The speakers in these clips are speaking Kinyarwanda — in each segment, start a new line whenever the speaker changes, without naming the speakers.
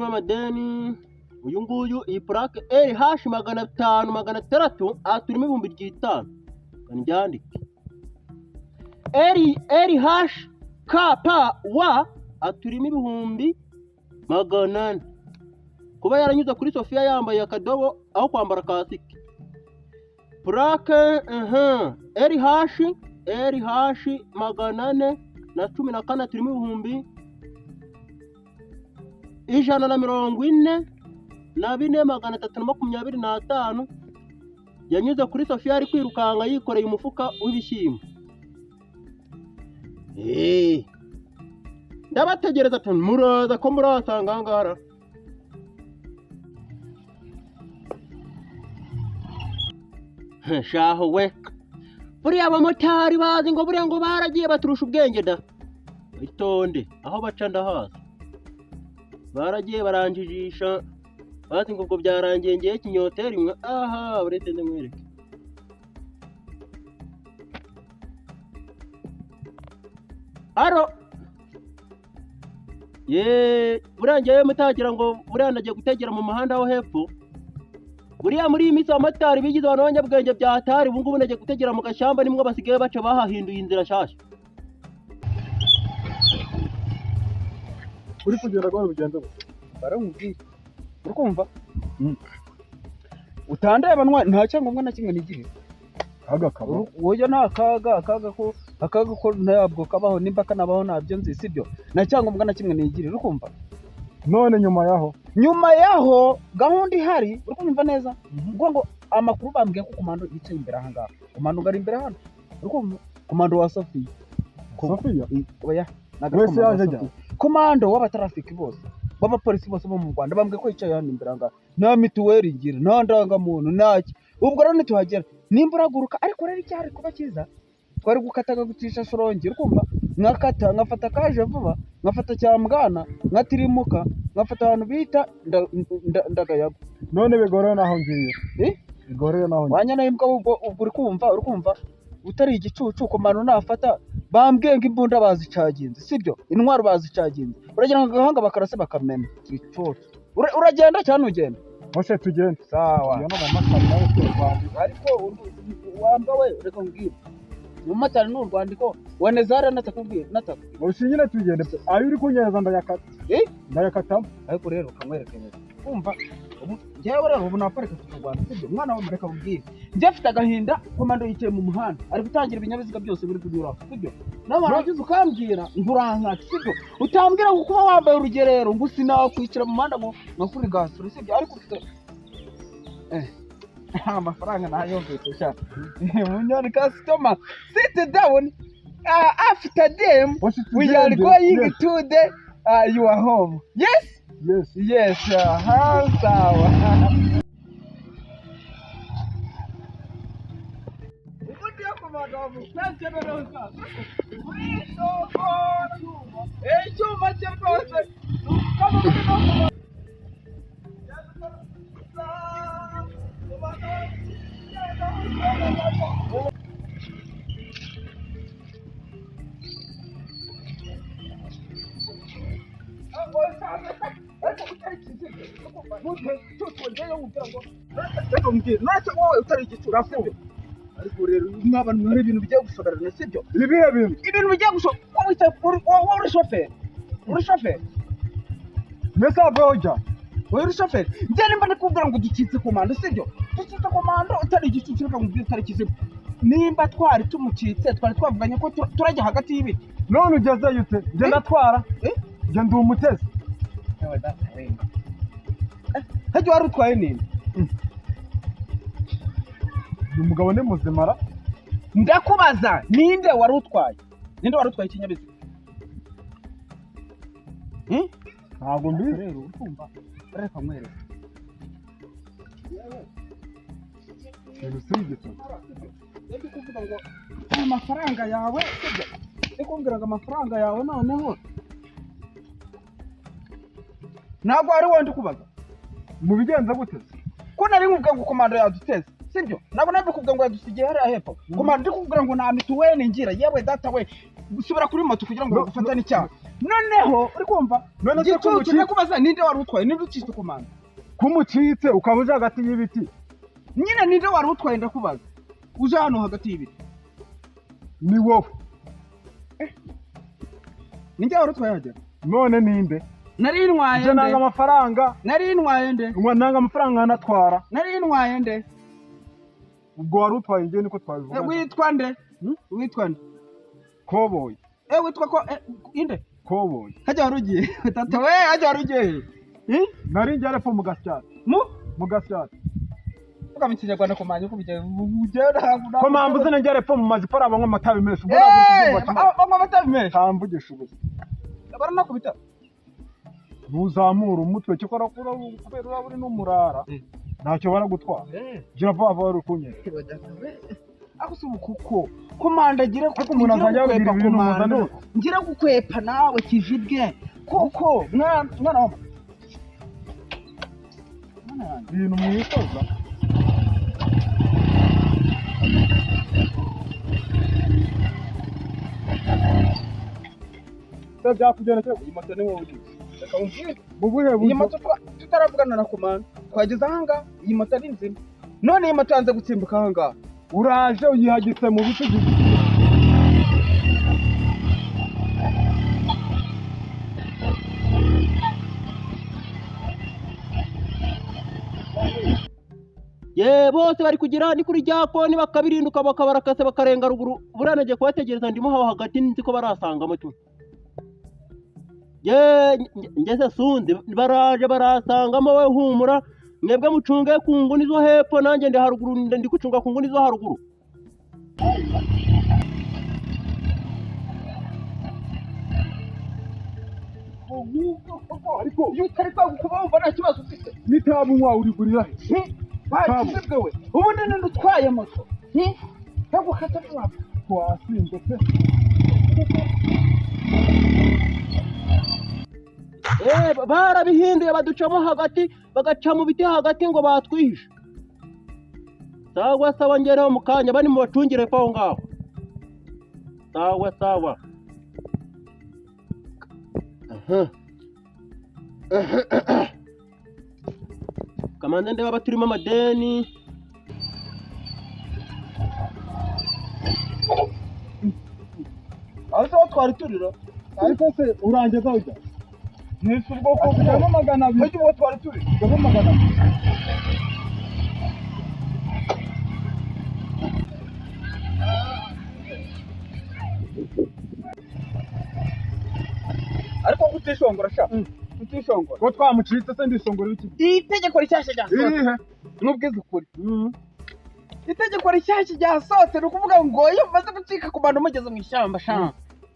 Turimo amadeni. Uyu nguyu iyi plaque RH 500 600 aturimo 5000. Kandyandike. RH KP W aturimo 400,000. Kuba yaranyuze kuri Sofia yambaye akadobo aho kwambara kasike. Plaque RH 414 turimo 144,325. Yanyuze kuri Sofia ari kwirukanga yikoreye umufuka w'ibishyimbo. Ndabategereza ati muraza ko murasanga aha ngaha. Shaho we, buriya abamotari bazi ngo buriya ngo baragiye baturusha ubwenge da. Itonde aho baca ndahaza. Baragiye baranjijisha bazi ngo ubwo byarangiye ngiye kinyoteri mwe. Aha uretse ndamwereke. Aro ye, buriya ngewe mutagira ngo buriya nagiye gutegera mu muhanda wo hepfo. Buriya muri iyi minsi abamotari bigize abantu b'abanyabwenge bya hatari, ubu ngubu nagiye gutegera mu gashyamba nimwo basigaye baca bahahinduye inzira nshyashya.
Uri kugenda rwose ugenda
baramubwiye uri kumva utandeba nta cyangombwa na kimwe n'igihe
kaga kaba
wowe nta kaga akaga ko ntabwo kabaho nimba kanabaho ntabyo nzi sibyo nta cyangombwa na kimwe nigire uri kumva.
None nyuma
yaho gahunda ihari uri kumva neza ngo ngo amakuru bambwiye ko komando yicaye imbere aha ngaha, komando ngari imbere hano uri kumva, komando wa Sofia.
Sofia
oya komando w'abatrafiki bose b'abapolisi bose bo mu Rwanda bambwiye ko yicaye hano imbere aha ngaha, nta mituweli ngira nta ndangamuntu ntaki. Ubwo rero nituhagera nimba uraguruka, ariko rero icyari kuba cyiza twari gukataga gucisha Shyorongi uri kumva, nkakata nkafata kaje vuba nkafata Cyambwana nkatirimuka nkafata ahantu bita Ndagayago.
None bigoreye naho ngiye bigoreye naho
wanya n'imbwa ubwo uri kumva utari igicucu komando nafata bambwiye ngo imbunda bazicaginze sibyo, intwaro bazicaginze, uragira ngo agahanga bakarase bakamena igicucu. Uragenda cyane ugenda
bose tugende
sawa.
Iyo n'abamotari nawe turwandiko
ariko wamba we reka nkubwire umumotari ni urwandiko wanezara natakubwiye
nataka nyine tugende ayo uri kunyereza ndayakata ndayakatamo.
Ariko rero kamwerekereza kumva njyewe rero ubu naparika tukarwana sibyo, umwana wawe mureka mubwire njye afite agahinda komando yicaye mu muhanda ari gutangira ibinyabiziga byose biri kunyuraho sibyo, nawe warangiza ukambwira nkurankata sibyo, utambwira ngo kuba wambaye urugerero ngo sinakwicara mu muhanda ngo nkakuri gasura sibyo, ariko ufite amafaranga nayumvise cyane. Munyoni customer sit down after them we are going to the your home. Yes
yes
yes sawa. Ubundi yo komando wamusanze noneho icyuma cye rwose ariko rero mwaba mwari ibintu bigiye gushoberana sibyo,
ibihe bintu
ibintu bigiye gushoberana. Wowe uri shoferi
mbese avoja
wowe uri shoferi njye nimba ndikubwira ngo ducitse komando sibyo, ducitse komando utari igicucu reka nkubwire utari ikizibu. Nimba twari tumucitse twari twavuganye ko turajya hagati y'ibiti,
none ugezeyo ute? Njye ndatwara njye ndi umutesi.
Hajya wari utwaye ninde?
Uyu mugabo ni muzima.
Ndakubaza ninde wari utwaye? Ninde wari utwaye ikinyabiziga?
Ntabwo mbizi
rero urumva reka nkwereke. Ndi kuvuga ngo amafaranga yawe sibyo, ndi kumbwira ngo amafaranga yawe noneho ntabwo ari wowe ndi kubaza.
Mubigenza gute?
Ko nari nkubwira ngo komando yaduteze sibyo, ntabwo nari kubwira ngo yadusigiye hariya hepfo. Komando ndi kubwira ngo nta mituweli ngira, yewe data we subira kuri moto kugira ngo bagufatane icyaha. Noneho uri kumva gicucu ndakubaza ninde wari utwaye, ninde ucitse komanda?
Kumucitse ukaba uje hagati y'ibiti.
Nyine ninde wari utwaye ndakubaza? Uje hano hagati y'ibiti.
Ni wowe.
Ninjye wari utwaye hagera.
None ninde?
Nari ntwaye nde?
Nanga amafaranga.
Nari ntwaye nde?
Nanga amafaranga natwara.
Nari ntwaye nde?
Ubwo wari utwaye nge niko twabivuga.
Witwa nde? Witwa nde?
Koboyi.
Witwa ko inde?
Koboyi.
Hajya warugiye. Tata we hajya warugiye.
Nari njye arepfo mu Gasyata. Mu Gasyata.
Uvuga mu Kinyarwanda komanya uko bigenda.
Ko mpamvu zina njye arepfo mu majipo arabanywa amatabi menshi.
Banywa amatabi menshi.
Ntamvugisha ubusa.
Baranakubita.
Ntuzamura umutwe cyokora kubera uraba uri n'umurara. Ntacyo baragutwara. Gira vuba vuba uri kunyereka.
Ako si kuko komanda gira
kuko umuntu azajya abwira ibintu muzana.
Ngira gukwepa nawe kijibwe. Koko mwana wa
ibintu mwitoza. Byakugendekeye
iyi moto ni wowe ugiye. Reka wumvire. Iyi moto tutaravugana na komanda twageze ahangaha, iyi moto ari nzima. None iyi moto yanze gutsimbuka ahangaha.
Uraje uyihagitse mu biti.
Ye bose bari kugira ni kuri rya koni bakabirinduka bakabarakase bakarenga ruguru. Buranagiye kubategereza ndimo aho hagati nzi ko barasangamo tu. Ye ngeze sundi baraje barasangamo we humura. Mwebwe mucunge ku nguni zo hepfo nanjye ndi haruguru, ndi gucunga ku nguni zo haruguru.
Ariko
iyo utari kuba wumva nta kibazo ufite.
Nitabunywa urigurira he?
Bakizibwe we. Ubundi ninde utwaye moto? Ndagukata vuba.
Twasinze pe.
Barabihinduye baducamo hagati, bagaca mu biti hagati ngo batwihishe. Sawa sawa ngereho mu kanya bari mu bacungire pa aho ngaho. Sawa sawa. Kamanze ndeba baturimo amadeni.
Aho twari turira.
Ariko se urangeza ujya? Nisi ubwoko bwa 200.
Hajya ubwo twari turi.
Bwa 200.
Ariko kutishongora sha. Kutishongora.
Ko twamucitse se ndishongora iki?
Itegeko rishyashya ryasohotse.
Irihe?
Nubwize ukuri. Itegeko rishyashya ryasohotse ni ukuvuga ngo iyo umaze gucika ku bantu mugeze mu ishyamba sha.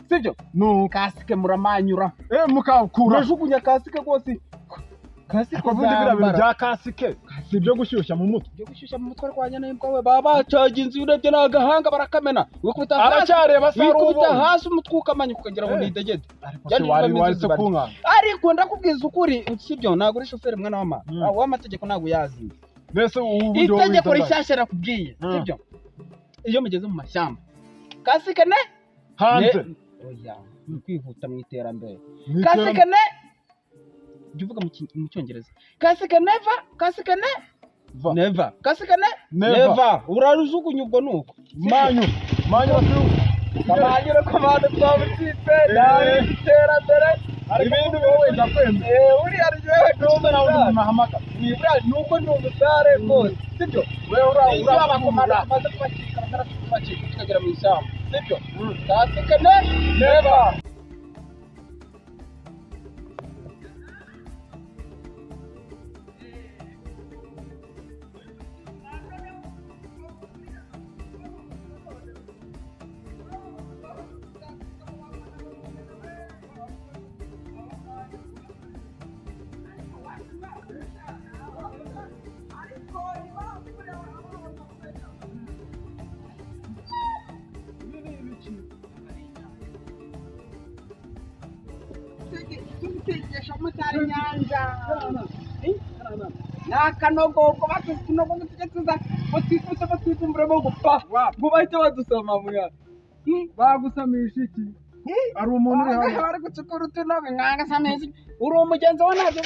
Sibyo?
No.
Kasike muramanyura.
Mukakura.
Murajugunya kasike rwose. Kasike
ubundi biriya bintu bya kasike si ibyo gushyushya mu mutwe.
Ibyo gushyushya mu mutwe rwanya n'imbwa we baba bacaga inzu urebye n'agahanga barakamena. Wikubita hasi.
Aracyareba se ari
wikubita hasi umutwe ukamanyuka ukagira ngo ni idegede.
Wari waretse kunkanga.
Ariko ndakubwiza ukuri sibyo, ntabwo uri shoferi mwana w'ama. W'amategeko ntabwo uyazi.
Mbese ubu
itegeko rishyashya rakubwiye sibyo? Iyo mugeze mu mashyamba kasike ne
hanze.
Oya, ni kwihuta mu iterambere. Kasike ne jya uvuga mu Cyongereza. Kasike neva, kasike ne neva, kasike ne neva. Urarujugunya ubwo nuko.
Manyu, manyu batu.
Kamanyura komanda twabucitse, nawe iterambere.
Ibintu wowe ndakwemera.
Uriya ryewe
ntuza nawe unahamaka.
Nibura nuko ndi umusare rwose. Sibyo?
Wewe
ura abakomanda tumaze kubacika bataracika tukagera mu ishyamba. Sibyo? Kasike ne neva. Nakanogo batunogo tuza batwikubita batwivumburamo gupfa ngo bahite badusoma mwa.
Bagusamisha iki? Ari umuntu uri hano.
Bari gucukura utunogo nkanga sa neza. Uri umugenzi wa ntabyo.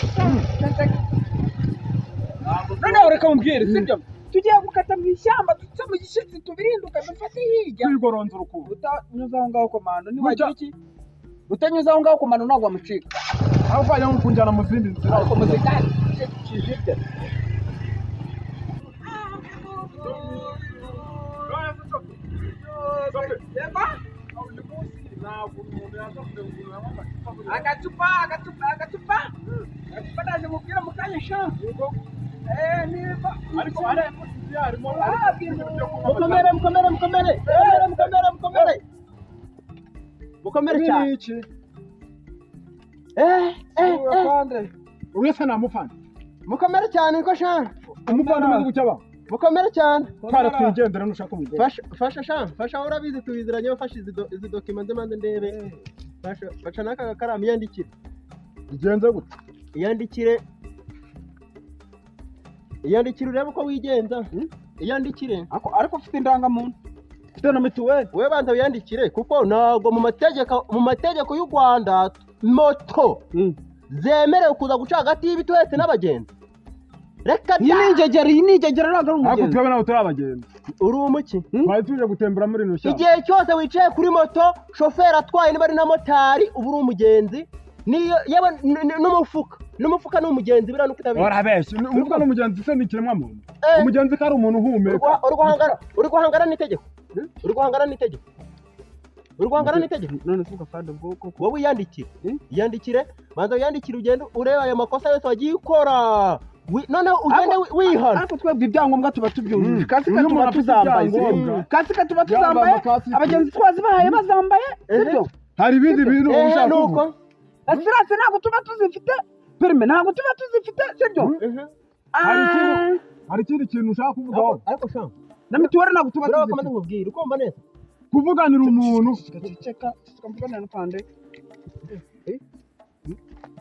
Noneho reka mubwire, sibyo? Tugiye gukata mu ishyamba, duce mu gishyitsi, tubirinduka, dufate hirya.
Kwigoronzora ukuntu.
Utanyuze aho ngaho komando, niwagira iki? Utanyuze aho ngaho komando ntabwo wamucika.
Aho kwajya nko kunjyana mu zindi nzira.
Ariko muzika kijibye. Agacupa, agacupa, agacupa. Agacupa ndaje mubwira mu kanya sha. Niba
ariko harimo
Mukomere, mukomere, mukomere. Mukomere, mukomere, mukomere. Mukomere cyane.
iki?
Eh.
Wese namufana.
Mukomere cyane niko sha.
Umuvandimwe umeze gutya ba.
Mukomere cyane.
Twara twigendera nushaka umugore.
Fasha, fasha sha, fasha urabizi tubiziranye, fasha izi document nze ndebe. Fasha, fasha n'aka gakaramu iyandikire.
Bigenze gute?
Iyandikire. Iyandikire urebe uko wigenza. Iyandikire.
Ariko ufite indangamuntu. Ufite na mituweli.
Wowe banza wiyandikire kuko ntabwo mu mategeko y'u Rwanda moto zemerewe kuza guca hagati y'ibiti uhetse n'abagenzi. Reka
Iyi ni ingegera, iyi ni ingegera ntabwo ari
Ariko
umugenzi.
twebwe ntabwo turi abagenzi.
Uri umuki?
Twari tuje gutembera muri rino shyamba.
Igihe cyose wicaye kuri moto, shoferi atwaye niba ari na motari, uba uri umugenzi. Niyo yewe n'umufuka. N'umufuka ni umugenzi biriya nuko utabizi.
Urabeshya. Umufuka ni umugenzi se ni ikiremwamuntu. Umugenzi ko ari umuntu uhumeka.
Uri guhangana n'itegeko. Uri guhangana n'itegeko. Uri guhangana n'itegeko.
None se ugafanda ubwo koko.
Wowe wiyandikire. Iyandikire, banza wiyandikire ugende urebe ayo makosa yose wagiye ukora. Noneho ugende wihana.
Ariko twebwe ibyangombwa tuba tubyujuje. Kasika
Iyo
tuba
umuntu afite
tuzambaye.
ibyangombwa,
Kasika tuba tuzambaye. Abagenzi twazibahaye bazambaye. Sibyo?
Hari ibindi bintu ushaka
nuko.
kuvuga.
Assurance ntabwo tuba tuzifite. Perime ntabwo tuba tuzifite, sibyo?
Hari ikindi kintu ushaka kuvugaho.
Ariko sha.
Na mituweli ntabwo tuba
Buriya
tuzifite.
bakomeze nkubwire, ukumva neza.
Kuvuganira umuntu.
Ceceka, ceceka mvugane na Pande.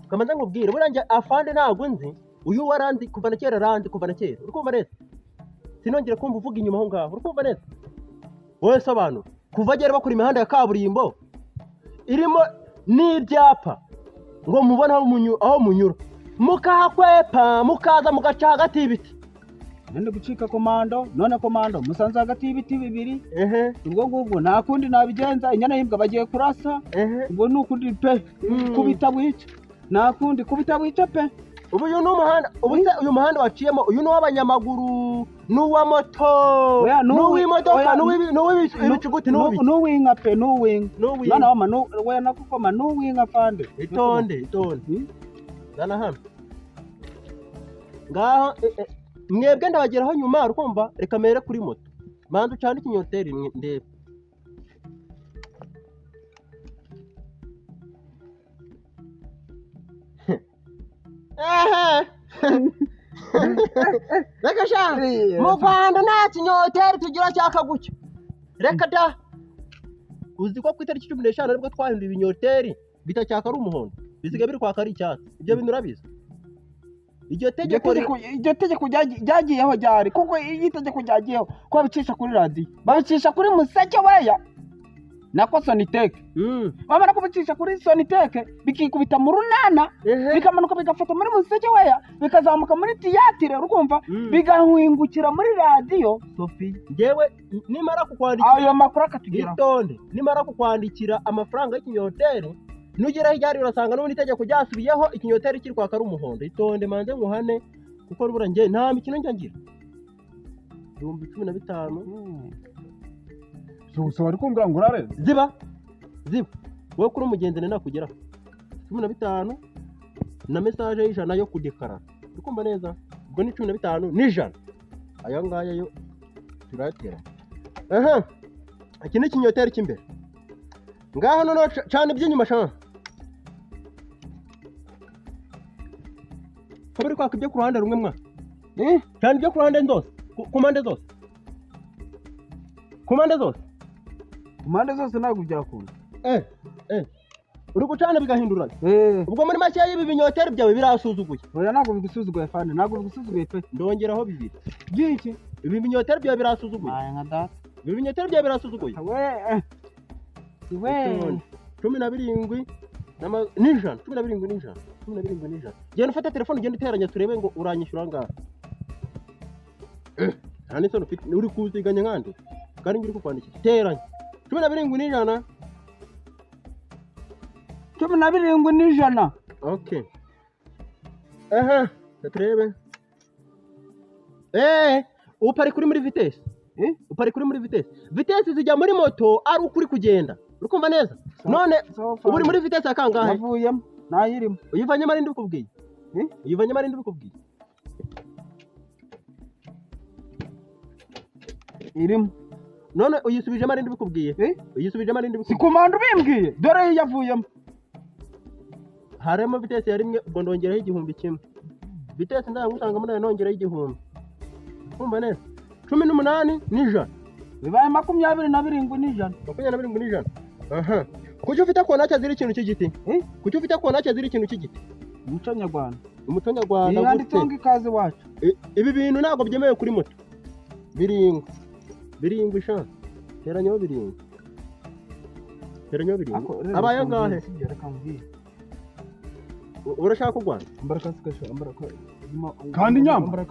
Kamaze nkubwire, buriya njye afande ntabwo nzi. Uyu waranzi kuva na kera, aranzi kuva na kera. Uri kumva neza? Sinongere kumva uvuga inyuma aho ngaho. Uri kumva neza? Wowe sobanura. Kuva agera bakora imihanda ya kaburimbo irimo n'ibyapa ngo mubone aho munyura, mukahakwepa, mukaza mugaca hagati y'ibiti.
Nende gucika komando, none komando musanze hagati y'ibiti bibiri. Ubwo ngubwo nta kundi nabigenza, inyana y'imbwa bagiye kurasa. Ubwo ni ukundi pe, kubita bwica. Nta kundi kubita bwica pe.
Ubu uyu ni umuhanda, ubu se uyu muhanda waciyemo, uyu ni uw'abanyamaguru, n'uwa moto, n'uw'imodoka, n'uw'ibicuguti, n'uw'ibiki.
N'uw'inka pe, n'uw'inka.
N'uw'inka.
Mwana wama, weya nakukoma, n'uw'inka fande.
Itonde, itonde. Zana hano. Ngaho, mwebwe ndabageraho nyuma, urukumva, reka mere kuri moto. Manza ucane ikinyoteri ndebe. Reka sha, mu Rwanda nta kinyoteri tugira cyaka gutya. Reka da. Uzi ko ku itariki 15 aribwo twahinduye ibinyoteri bitacyaka ari umuhondo, bisigaye biri kwaka ari icyatsi. Ibyo bintu urabizi? Iryo
tegeko ryagiyeho ryari? Kuko iyo itegeko ryagiyeho ko babicisha kuri radiyo, babicisha kuri Museke weya nako Soniteke. Bamara kubicisha kuri Soniteke bikikubita mu runana, bikamanuka bigafata muri Museke weya, bikazamuka muri tiyatire, urukumva, bigahingukira muri radiyo Sophie.
Ngewe nimara kukwandikira
ayo makuru akatugeraho.
Itonde, nimara kukwandikira amafaranga y'ikinyoteri, nugera hirya urasanga n'ubundi itegeko ryasubiyeho, ikinyoteri kiri kwaka ari umuhondo. Itonde manze nkuhane kuko rubura nge nta mikino njya ngira. 15,000.
So wari kumbwira ngo urareze?
Ziba. Ziba. Wowe kuri umugenzi nakugeraho. 15 na message y'ijana yo kudekarara. Uri kumva neza? Ubwo ni 15 n'ijana. Aya ngaya yo turayatera. Aha. Iki ni ikinyoteri cy'imbere. Ngaho noneho cana iby'inyuma sha. Ko biri kwaka ibyo ku ruhande rumwe mwa. Cana ibyo ku ruhande zose. Ku mpande zose. Ku mpande zose.
Ku mpande zose ntabwo byakunda.
Uri gucana bigahindurana. Ubwo muri make y'ibi binyoteri byawe birasuzuguye.
Oya ntabwo bigusuzuguye fande, ntabwo bigusuzuguye pe.
Ndongeraho bibiri.
Byiki?
Ibi binyoteri byawe birasuzuguye.
Aya nka data.
Ibi binyoteri byawe birasuzuguye.
We. We.
17 n'ijana, 17 n'ijana, 17 n'ijana. Genda ufate telefone ugenda uteranya turebe ngo uranyishyura angahe. Nta n'isoni ufite, uri kuziganya nkande kandi ngiri kukwandikira. Teranya 17 n'ijana.
17 n'ijana.
Okay. Aha, turebe. Uparika uri muri vitesse. Uparika uri muri vitesse. Vitesse zijya muri moto ari uko uri kugenda. Uri kumva neza? None ubu uri muri vitesse ya kangahe?
Navuyemo, ntayirimo.
Uyivanyemo ari ndikubwiye? Uyivanyemo ari ndikubwiye?
Irimo.
None uyisubijemo ari ndikubwiye? Uyisubijemo ari ndikubwiye?
Si komanda ubimbwiye, dore yavuyemo.
Harimo vitesse ya rimwe, ubwo ndongeraho 1000. Vitesse ndagusanga muri nongeraho 1000. Kumva neza? 18 n'ijana.
Bibaye 27 n'ijana.
27 n'ijana. Aha. Kuki ufite konake ziri ikintu cy'igiti? Kuki ufite konake ziri ikintu cy'igiti?
Umuco nyarwanda.
Umuco nyarwanda.
Yanditseho ngo ikaze wacu.
Ibi bintu ntabwo byemewe kuri moto. 7. 7 sha. Teranyaho 7. Teranyaho 7. Abaye angahe? Urashaka kurwana?
Kandi nyamba.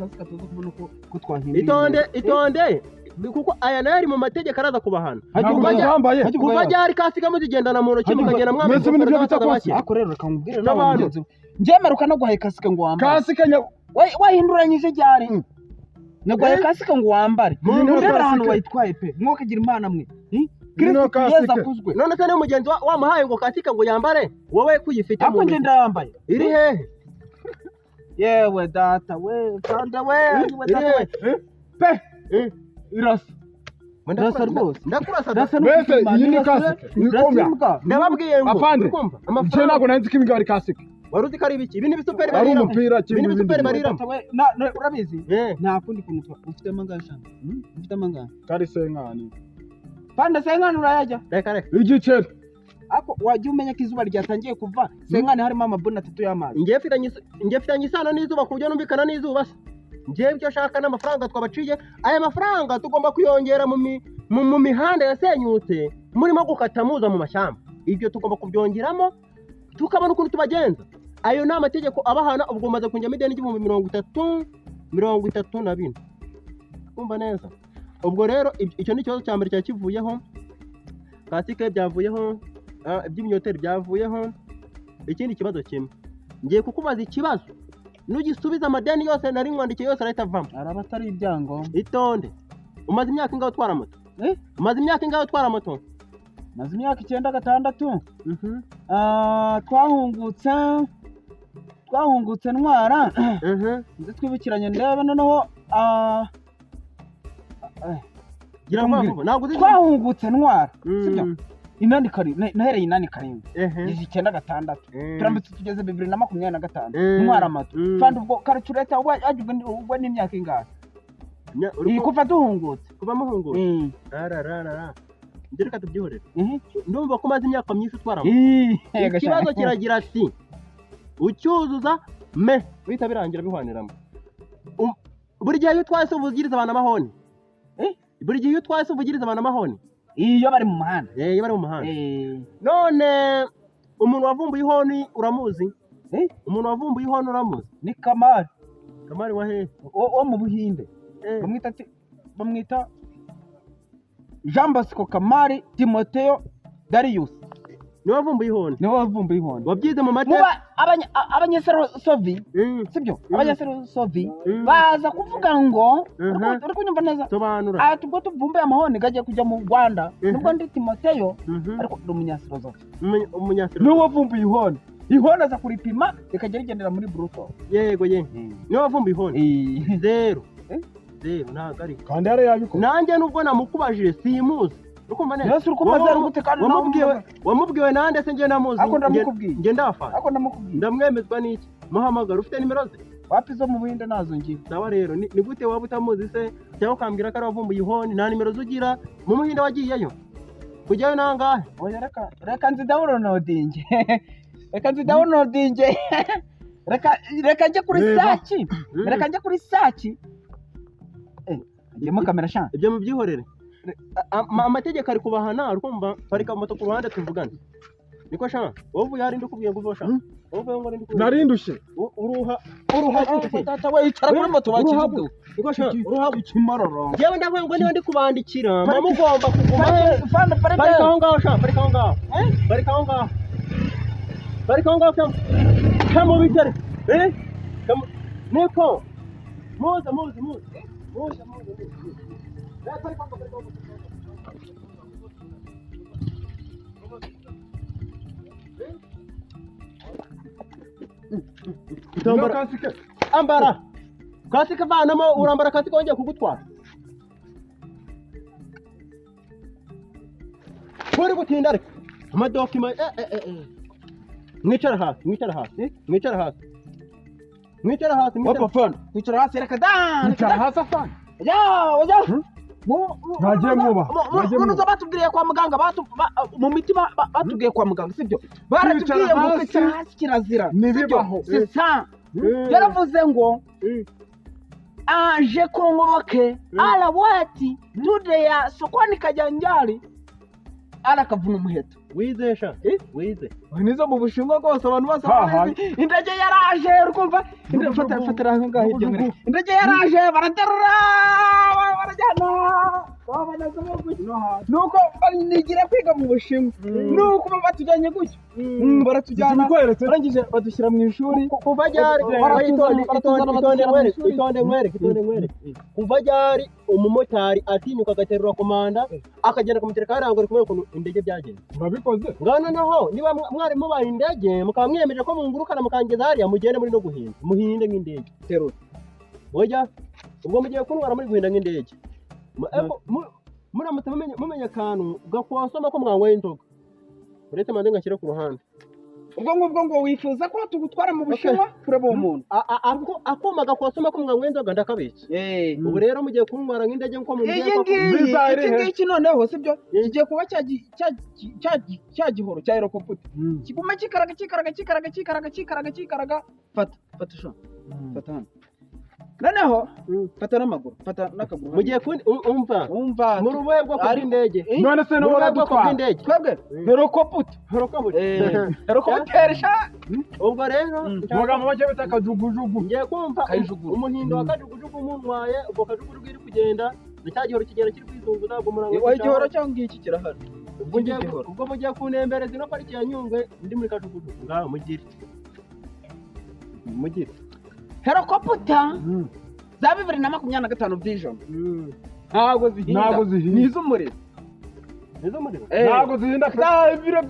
Itonde, itonde. Kuko aya nayo ari mu mategeko araza kubahana. Kuva ryari kasika muzigendana mu ntoki mukagenda mwambaye.
Ariko rero reka nkubwire nawe mugenzi we. Njyemeruka no guhaye kasike ngo wambare.
Kasike
wahinduranyije ryari? Naguhaye kasike ngo wambare. Urebe ahantu wayitwaye pe. Mwokagira Imana mwe.
Kristo
Yesu akuzwe.
None se niyo mugenzi wamuhaye ngo kasike ngo yambare, wowe kuyifite
mu ntoki. Ako njye ndayambaye.
Iri hehe?
Yewe data we, kanda we, data we. Pe. Irasa. Irasa rwose.
Ndakurasa.
Mbese iyi ni kasike.
Ndababwiye ngo
afande. Njye ntabwo nari nzi ko ibi ari kasike.
Wari uzi ko ari ibiki? Ibi ni ibisuperi
bariramo. Ari umupira
kimwe n'ibindi. Ibi ni ibisuperi bariramo.
Urabizi? Nta kundi kuntu ufite amangana shanga. Ufite amangana.
Kari senkani.
Panda senkani urayajya?
Reka reka.
Igiceri.
Ako wajya umenya ko izuba ryatangiye kuva senkani harimo amabuni 3 y'amazi.
Njye mfitanye isano n'izuba ku buryo numvikana n'izuba se. Njye ibyo nshaka n'amafaranga twabaciye, aya mafaranga tugomba kuyongera mu mihanda yasenyutse murimo gukata muza mu mashyamba. Ibyo tugomba kubyongeramo tukabona ukuntu tubagenza. Ayo ni amategeko abahana. Ubwo umaze kunjyamo ideni ry'ibihumbi 30, 34. Kumva neza? Ubwo rero icyo ni ikibazo cya mbere cyari kivuyeho. Kasike byavuyeho, iby'imyoteri byavuyeho. Ikindi kibazo kimwe, ngiye kukubaza ikibazo nugisubiza amadeni yose nari nkwandikiye yose arahita avamo.
Araba atari ibyangombwa.
Itonde. Umaze imyaka ingahe utwara moto? Umaze imyaka ingahe utwara moto?
Maze imyaka 9 6. Twahungutse ntwara. Nzi twibukiranye ndebe noneho twahungutse ntwara. Sibyo? 87 nahereye 87. Ngeze 9 6. Turambitse tugeze 2025. Ntwara moto. Kandi ubwo calculator ubwo ni imyaka ingahe? Iyi kuva duhungutse.
Kuva muhungutse. Arararara. Reka tubyihorere. Ndumva ko umaze imyaka myinshi utwara moto. Ikibazo kiragira ati ucyuzuza me bihita birangira bihwaniramo. Buri gihe iyo utwaye se uvugiriza abantu amahoni. Buri gihe iyo utwaye se uvugiriza abantu amahoni.
Iyo bari mu muhanda.
Iyo bari mu muhanda. None umuntu wavumbuye ihoni uramuzi? Umuntu wavumbuye ihoni uramuzi?
Ni Kamari.
Kamari wa hehe?
Wo mu Buhinde. Bamwita Jean Bosco Kamari Timoteo Darius.
Niwe wavumbuye ihoni.
Niwe wavumbuye ihoni.
Wabyize mu mateka.
Abanyaserosovi, sibyo? Abanyaserosovi baza kuvuga ngo uri kunyumva neza.
Sobanura.
Ati ubwo tuvumbuye amahoni gagiye kujya mu Rwanda, nubwo ndi Timoteo ariko ndi umunyaserosovi.
Umunyaserosovi.
Niwe wavumbuye ihoni. Ihoni aza kuripima rikajya rigendera muri Bruto.
Yego ye. Niwe wavumbuye ihoni. 0. 0 ntabwo ari.
Kandi yari yabikora.
Nanjye nubwo namukubajije simuzi. Ukumva neza?
Yesu uri gute kandi
wamubwiwe nande se njye namuzi.
Ako ndamukubwiye.
Njye ndafana.
Ako ndamukubwiye.
Ndamwemezwa n'iki? Muhamagara ufite nimero ze?
Wapi zo mu Buhinde nazo ngira.
Sawa rero ni gute waba utamuzi se cyangwa ukambwira ko ari wavumbuye ihoni nta nimero zugira mu Buhinde wagiyeyo? Kujyayo nangahe?
Oya reka nzi downloading. Reka nzi downloading. Reka njye kuri search. Reka njye kuri search. Ngemo kamera sha.
Ibyo mubyihorere. Amategeko ari kubahana, urumva parika moto ku ruhande tuvugane. Niko sha wowe yari ndikubwiye ngo uzosha wowe ngo ndikubwiye
Narindushye
uruha uruha
tata we icara kuri moto bakivuga
niko sha
uruha ukimaroro
yewe ndavuye ngo niba ndi kubandikira mugomba kuguma
fana
parika aho ngaho sha parika aho ngaho parika aho ngaho parika aho ngaho sha kamo bitare niko muze muze muze muze muze parika aho parika aho
Ambara
ambara kasike vanamo urambara kasike wongeye kugutwara uri gutinda ariko amadokima mwicara hasi mwicara hasi mwicara hasi mwicara hasi
mwicara hasi mwicara hasi reka da
mwicara hasi afana
ya oya
Nagiye mwubaha
munuza batubwiriye kwa muganga mu miti batubwiye kwa muganga sibyo baratubwiye ngo kwicara hasi kirazira
ntibibaho
c'est ça yaravuze ngo aje kongoboke ala wati tude ya sokoni kajanjali ala kavuna umuheto
wize sha wize
nizo mu Bushinwa rwose abantu bose indege yaraje urukumva fata fatira aho ngaho hirya muri indege yaraje baraterura barajyana babanaza nuko banigira kwiga mu Bushinwa nuko batujyanye gutyo baratujyana barangije badushyira mu ishuri
kuva ryari itonde nkwereke itonde nkwereke kuva ryari umumotari atinyuka agaterura komanda akagenda kumutereka hariya ngo ari kumwereka ukuntu indege byagenze
urabikoze
ngano noneho niba mwari mubaye indege mukaba mwiyemeje ko mungurukana mukangeza hariya mugende muri no guhinda muhinde nk'indege
terura
oya ubwo mugiye kuntwara muri guhinda nk'indege muramutse mumenye akantu gakwasoma ko mwanyweye inzoga uretse manze ngashyire ku ruhande
ubwo ngubwo ngo wifuza ko tugutwara mu Bushinwa kureba uwo muntu
akuma gakwasoma ko mwanyweye inzoga ndakabitse ubu rero mugiye kuntwara nk'indege nko mu
iyi ngiyi iki ngiki noneho sibyo kigiye kuba cya gihoro cya helicopter kiguma kikaraga kikaraga kikaraga kikaraga kikaraga kikaraga fata fata sha fata hano noneho fata n'amaguru fata n'akaguru
mugiye umva
umva
muri ubuhe bwoko bw'indege
none se n'ubu
bwoko bw'indege
twebwe helicopter helicopter sha
ubwo rero
amagambo make bita kajugujugu
ngiye kumva umuhindo wa kajugujugu muntwaye ubwo kajugujugu iri kugenda na cya gihoro kigenda kiri kwizunguza ubwo murango
igihoro cyangwa ngiki kirahari
ubwo mugiye kuntembereza ino pariki ya Nyungwe ndi muri kajugujugu ngaho mugire mugire
helicopter za 2025 by'ijana ntabwo zihinda ni iz'umuriro
ntabwo zihinda
ibiro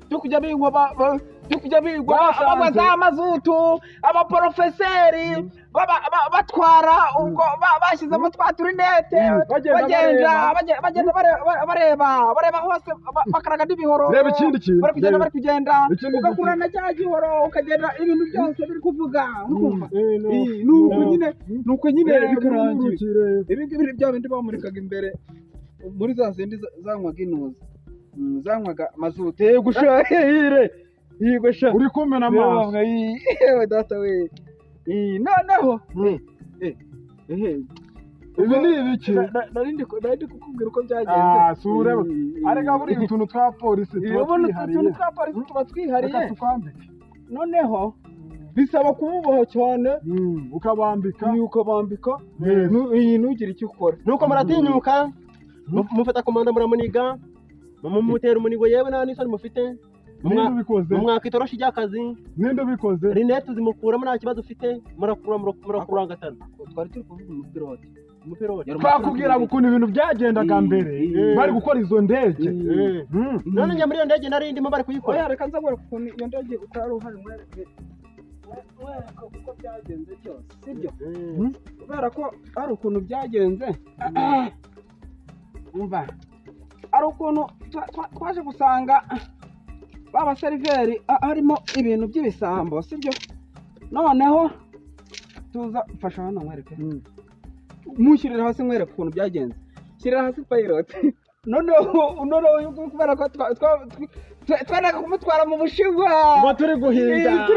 byo kujya bigwa byo kujya bigwa abanywa za mazutu abaporofeseri batwara ubwo bashyizemo twa turinete bagenda bareba hose bakaraga n'ibihoro
reba ikindi kintu
bari kugenda bari kugenda ugakura na cya gihoro ukagenda ibintu byose biri kuvuga ukumva nuko nyine bikarangira ibi ngibi bya bindi bamurikaga imbere muri za zindi zanywaga inuza zanywaga mazutu yego sha yego sha
uri kumena amaso
yewe data we noneho
ibi ni ibiki
nari ndi kukubwira uko byagenze
si ureba arega buriya utuntu twa polisi tuba twihariye
utuntu twa polisi tuba twihariye
reka tukwambike
noneho bisaba kumuboha cyane
ukabambika
ukabambika iyi ntugire icyo ukora
nuko muratinyuka mufata komanda muramuniga mumutera umunigo yewe nta n'isoni mufite mumwaka itoroshi ry'akazi
ninde ubikoze
rinete zimukuramo nta kibazo ufite murakurura murakurangatana
twari turi kuvuga umupilote
twakubwiraga ukuntu ibintu byagendaga mbere bari gukora izo ndege
none njya muri iyo ndege nari ndimo bari kuyikora
oya reka nza nkwereke ukuntu iyo ndege utari uhari mwereke uko byagenze byose sibyo kubera ko hari ukuntu byagenze umva hari ukuntu twaje gusanga ba baseriveri harimo ibintu by'ibisambo sibyo noneho tuza mfasha hano nkwereke mushyirira hasi nkwereke ukuntu byagenze shyirira hasi pilot noneho kubera ko twendaga kumutwara mu Bushinwa
ngo turi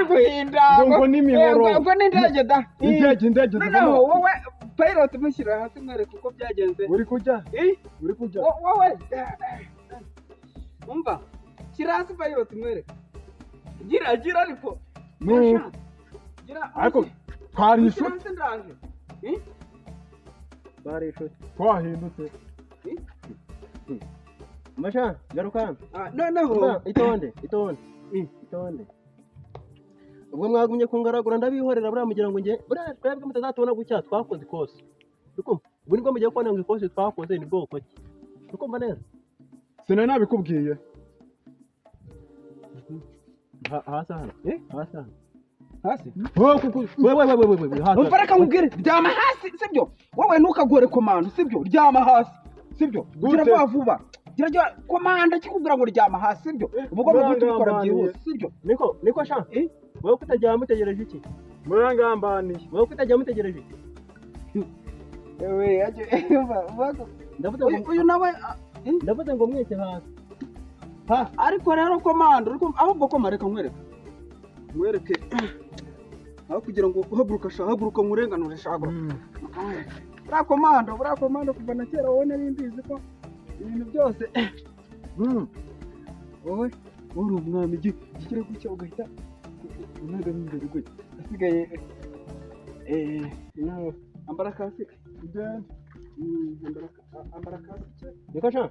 guhinda ngo n'imihoro
ngo n'indege da
indege
noneho wowe pilot mushyirira hasi nkwereke uko byagenze
uri kujya uri kujya
wowe umva Shyira hasi pilot mwereke. Gira gira ariko.
No.
Gira.
Ariko twari inshuti.
Ndaje.
Bari inshuti.
Twahindutse.
Masha, garuka.
Noneho
itonde, itonde. Itonde. Ubwo mwagumye kungaragura ndabihorera buriya mugira ngo nge buriya twebwe mutazatubona gutya twakoze ikosi. Ukumva? Ubu nibwo mugiye kubona ngo ikosi twakoze ni bwoko ki. Ukumva neza?
Sinari nabikubwiye.
Hasi hano. Hasi hano.
Hasi?
Wewe hasi.
Umva reka nkubwire, ryama hasi sibyo? Wowe ntukagore komando sibyo? Ryama hasi sibyo? Gira vuba vuba. Gira komanda kikubwira ngo ryama hasi sibyo? Uba ugomba guhita ubikora byihuse sibyo?
Niko niko sha. Wowe kutajya mutegereje iki?
Murangambaniye.
Wowe kutajya mutegereje iki?
Ewe aje ndavuze ngo uyu nawe
ndavuze ngo mwese hasi.
Ha ariko rero komando ariko ahubwo koma reka nkwereke. Nkwereke. Aho kugira ngo uhaguruka sha haguruka nkurenganure sha haguruka. Buriya komando kuva na kera wowe nari mbizi ko ibintu byose wowe uri umwami gishyira gutya ugahita unagamo imbere gutya asigaye no ambara kasike ambara kasike
niko sha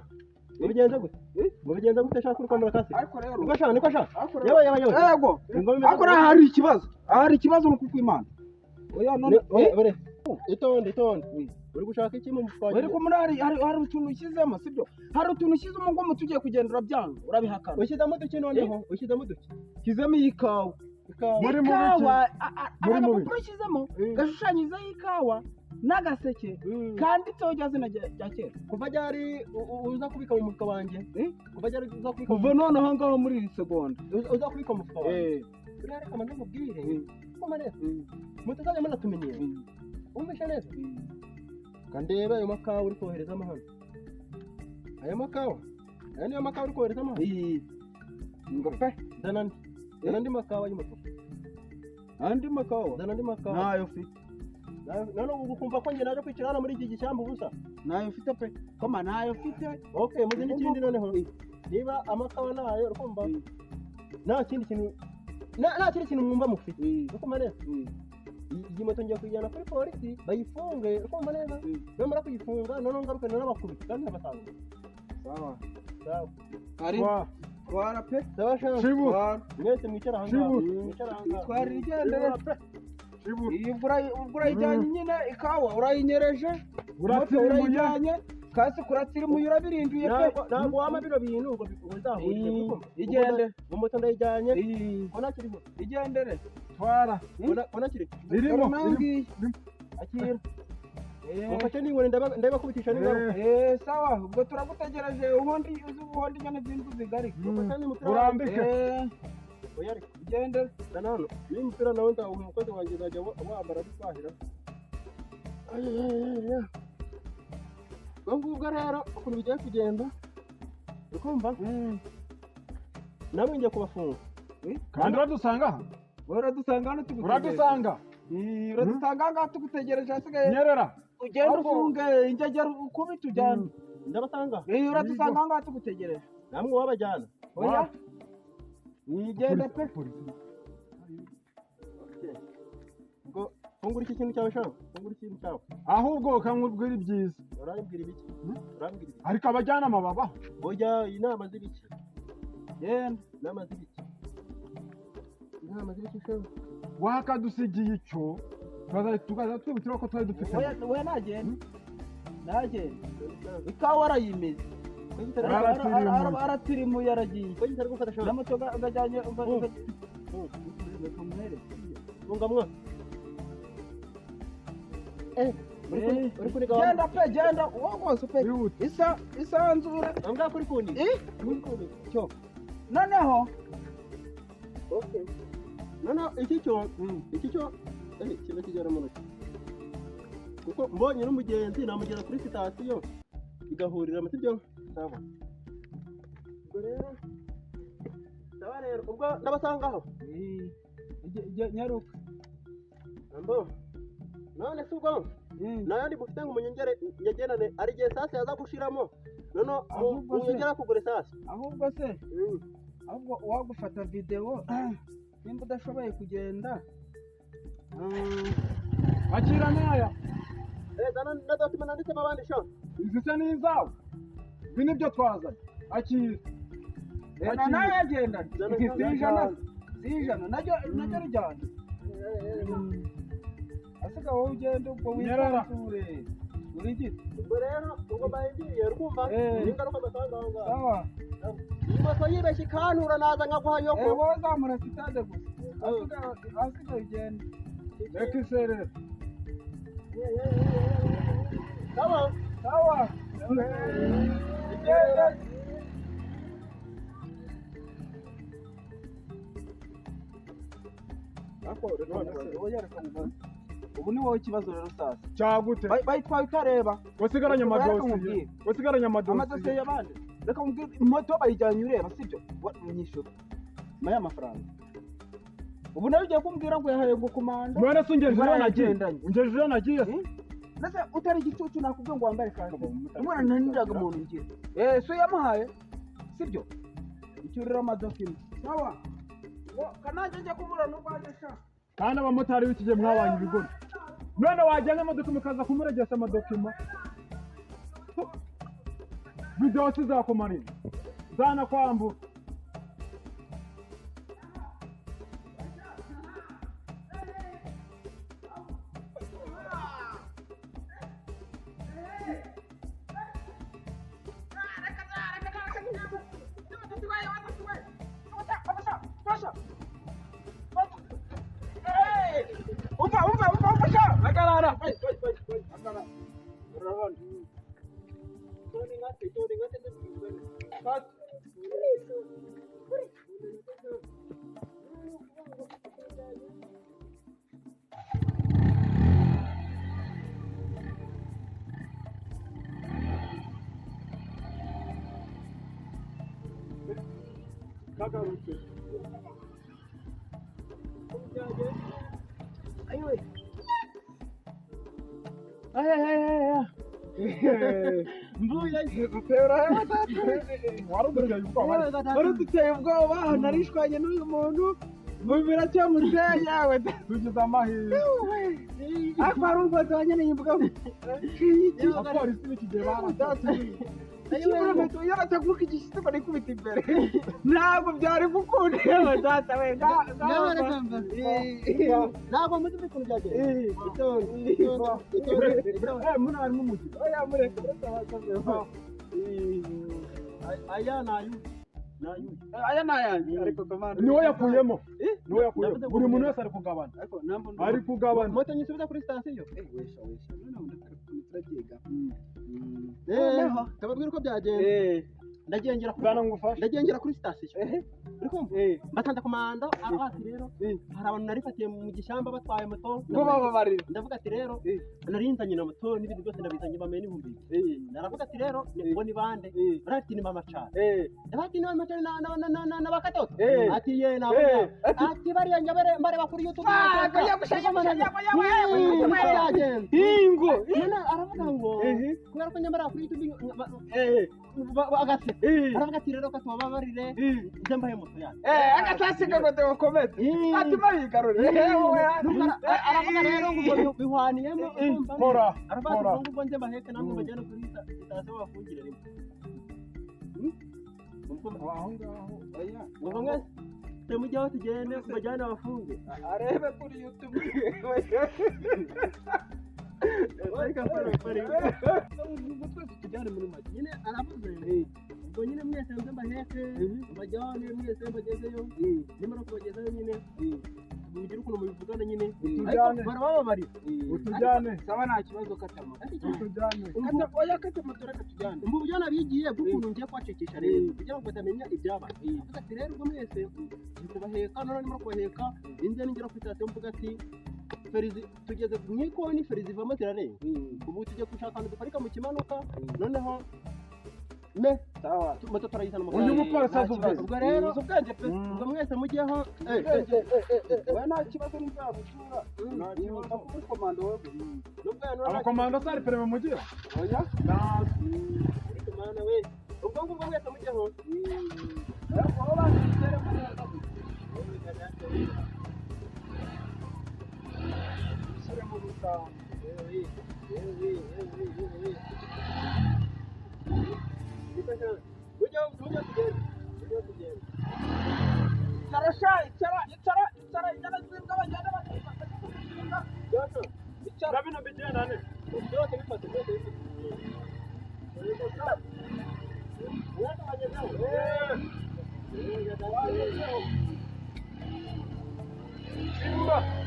mubigenza gute mubigenza gute sha kuri kwambara kasike
ariko rero
niko sha niko sha yewe yewe yewe
yego ariko hari ikibazo hari ikibazo nuko kwimana oya none
ore itonde itonde uri gushaka iki mu mufuka
uri ko muri hari utuntu ushyizemo sibyo hari utuntu ushyizemo ngo mutugiye kugenda urabyanga urabihakana
ushyizemo duki noneho ushyizemo duki
ushyizemo iyi kawa
muri mu
agapapuro ushyizemo gashushanyizeho ikawa n'agaseke kanditseho rya zina rya kera
kuva ryari uza kubika mu mufuka wanjye kuva ryari uza kubika
kuva noneho ngaho muri iri segonda
uza kubika mu mufuka wanjye buriya reka manze nkubwire kuma neza mutazajya munatumenyera wumvishe neza kandebe ayo makawa uri koherezamo hano ayo makawa aya niyo makawa uri koherezamo hano
ngo pe
zana andi zana andi makawa y'umutuku
andi makawa
zana andi makawa
ntayo mfite
none ubu kumva ko njye naje kwicara hano muri iki gishyamba ubusa
ntayo mfite pe koma ntayo mfite
okay muzi n'ikindi noneho niba amakawa nayo urikumva nta kindi kintu nta kindi kintu mwumva mufite urikumva neza iyi moto ngiye kuyijyana kuri polisi bayifunge urikumva neza namara kuyifunga noneho ngaruke nanabakubita kandi nabasanga
sawa
sawa
ari twara pe
sawa sha mwese mwicara ahangaha mwicara ahangaha
twara igendere iyi urayijyanye nyine ikawa urayinyereje urayijyanye kasi kuratsirimuye urabirinduye pe
ntabwo wama bino bintu ngo bizahurire
igende
mu moto ndayijyanye mbona kiriho
igendere
twara
mbona kiriho
irimo
akira mufate n'inkoni ndabakubitisha n'ingaruka
sawa ubwo turagutegereje ubundi uzi ubundi nyine z'inzu zigari
urambike
oya ariko
igendere
zana hano n'uyu mupira nawe nzawuha umukozi wanjye uzajya wambara ari kwahira ubwo ngubwo rero ukuntu bigiye kugenda ukumva namwe ngiye kubafunga
kandi uradusanga aha
uradusanga hano tugutegereje
uradusanga
uradusanga aha ngaha tugutegereje hasigaye
nyerera
ugenda ufunge ingegera ukubita ujyana
ndabasanga
uradusanga aha ngaha tugutegereje
namwe wabajyana
oya igende pe
ubwo fungura iki kintu cyawe sha fungura ikintu cyawe
ahubwo ukamubwira ibyiza
urambwira ibiki urambwira ibiki
ariko abajyanama babaho
oya inama z'ibiki
genda
inama z'ibiki inama z'ibiki sha
wakadusigiye icyo tukaza twibutira ko twari dufite
oya nagenda nagenda ikawa arayimeze aratirimuye aragiye na moto gajyanye
funga
genda pe genda uwo rwose pe isanzure
ambwa kuri kundi
cyo noneho
okay noneho iki cyo iki cyo kiba kigera mu ntoki kuko mbonye n'umugenzi namugeza kuri sitasiyo bigahurira mu sibyo sawa ubwo rero sawa rero ubwo ndabasangaho
nyaruka
ambo none si ubwo nayandi mufite ngo munyongere nyegerane ari igihe sasi yaza gushiramo noneho munyongera kugura esasi
ahubwo se Ahubwo uwagufata video nimba udashoboye kugenda.
Akira naya.
Na document nanditsemo abandi sha.
Izi se ni izawe. Ibi nibyo twazanye. Akira.
Na yagenda. Si ijana najyo rijyana. Asiga wowe ugende ubwo wisanzure. Uri gito.
Ubwo rero ubwo mbaye rwumva ingaruka basanga aho ngaho.
Sawa.
Moto yibeshye ikantura naza nkaguha yoko.
Wowe zamura sitade gusa. Asiga ugende.
Reka iserere.
Sawa.
Sawa. Igende. Ubu ni wowe ikibazo rero sasa.
Cyagute.
Bayitwaye utareba.
Wasigaranye amadosiye. Wasigaranye amadosiye.
Amadosiye y'abandi. Reka nkubwire moto bayijyanye ureba sibyo? Nyishyura. Maya amafaranga. Ubu nawe ugiye kumbwira ngo yahaye ngo komando.
None se ungejeje iyo nagendanye. Ungejeje iyo nagiye.
Nase utari igicucu nakubwiye ngo wambare kanzu. Umwana ntaniraga umuntu ngira. So yamuhaye. Sibyo? Icyurira amadokima. Sawa. Kananjye njya kubura n'urwaje sha.
Kandi abamotari b'iki gihe mwabanye ibigori. None wajyanye amadokima ukaza kumuregesha amadokima. Video sizakumarira. Zanakwambura.
Wari uduteye ubwoba narishwanye n'uyu muntu biracyamutse yawe
tugize amahirwe
ariko hari ubwo nzanye imbwa
abapolisi b'iki gihe baratatuye
iyo bataguka igishyitsi barikubita imbere ntabwo byari gukunda yewe data we
ntabwo muzi ukuntu byagenze
muno harimo umugiro
oya mureke mureke
aya ni ayuyu
aya ni ayanjye ariko komanda
niwe yakuyemo niwe yakuyemo buri muntu wese ari kugabana ari kugabana
moto nyisubiza kuri sitasiyo
wesha wesha noneho ndakora turabyiga
tababwira uko byagenze ndagengera kuri sitasiyo uri kumva mbatanze komanda ati rero hari abantu narifatiye mu gishyamba batwaye moto
ngo bababarire
ndavuga ati rero narinzanye na moto n'ibintu byose ndabizanye bamenye 2000 naravuga ati rero ngo ni bande barati ni mama cyane ndabati ni mama cyane na bakatoto ati ye na ati bariya njabere mbareba kuri YouTube
ingo
aravuga ngo kubera ko nyamara kuri YouTube agaseka aravuga ati rero katubabarire nze mbahe moto yanjye
agatasiga ngo dekomeze atuma yigarurire
aravuga rero ngo bihwaniyemo
kora
aravuga ngo ubwo nze mbaheke namwe mbajyane kuri sitasiyo bafungire rimwe
aho ngaho
oya
ngo mwese mujyaho tugende mbajyane abafunge
arebe kuri YouTube
twese tujyane muri make nyine aravuze ubwo nyine mwese nze mbaheke mbajyane mwese mbagezeyo nimara kubagezayo nyine mugire ukuntu mubivugana nyine barabababarira
utujyane
sawa nta kibazo katama
utujyane
oya katama tureka tujyane
umva uburyo nabigiye bw'ukuntu ngiye kubacecekesha rero kugira ngo batamenya ibyabaye avuga ati rero ubwo mwese ngiye kubaheka noneho nimara kubaheka inze ningera kuri sitasiyo mvuga ati ferizi tugeze mu ikoni ferizi ivamo zirarenga ubu tugiye gushaka ahantu duparika mu kimanuka noneho me
sawa
moto turayizana mu
uyu mupolisi azi ubwenge
ubwo rero
uzi ubwenge pe
ubwo mwese mujyeho
we nta kibazo n'ibyagutura nta kibazo kuri komando wowe
abakomando sari perime mugira
oya
ariko mana we ubwo ngubwo mwese mujyeho
wowe banditse Icara sha, icara, icara, icara, icara, zimbwa bagenda bakagenda. Icara.
Ndabino bigendane.
Byose bifate, byose bifate.
Simba.